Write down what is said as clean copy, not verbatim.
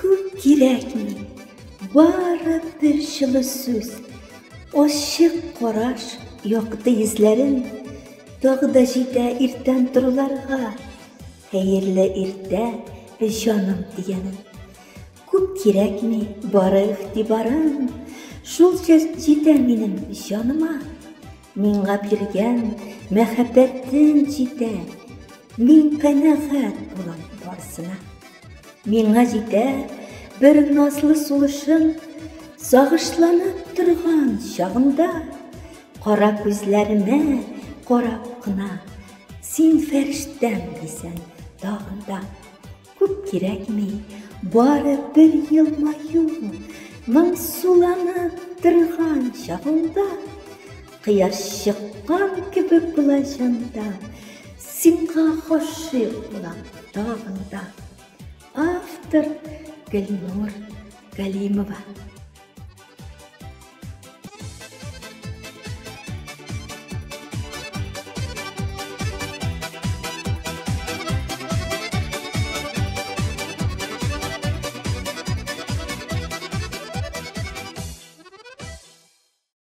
Күп кирәкми, бары бер җылы сүз, ачык караш, якты йөзләрең тагы да җитә иртән торуларга. Хәерле иртә, җаным дигәнең. Күп кирәкми, бары игътибарың, шул җитә минем җаныма. Миңа биргән мәхәббәтең җитә, мин канәгать булам барысына. Миңа җитә бер назлы сулышың, сагышланып торган чагында, кара күзләремә карап кына, син фәрештәм дисәң тагын да. Күп кирәкми, бары бер елмаю, моңсуланып торган чагыңда, кояш чыккан кебек була җанда, сиңа гашыйк булам тагын да. Автор Гөлнур Галимова.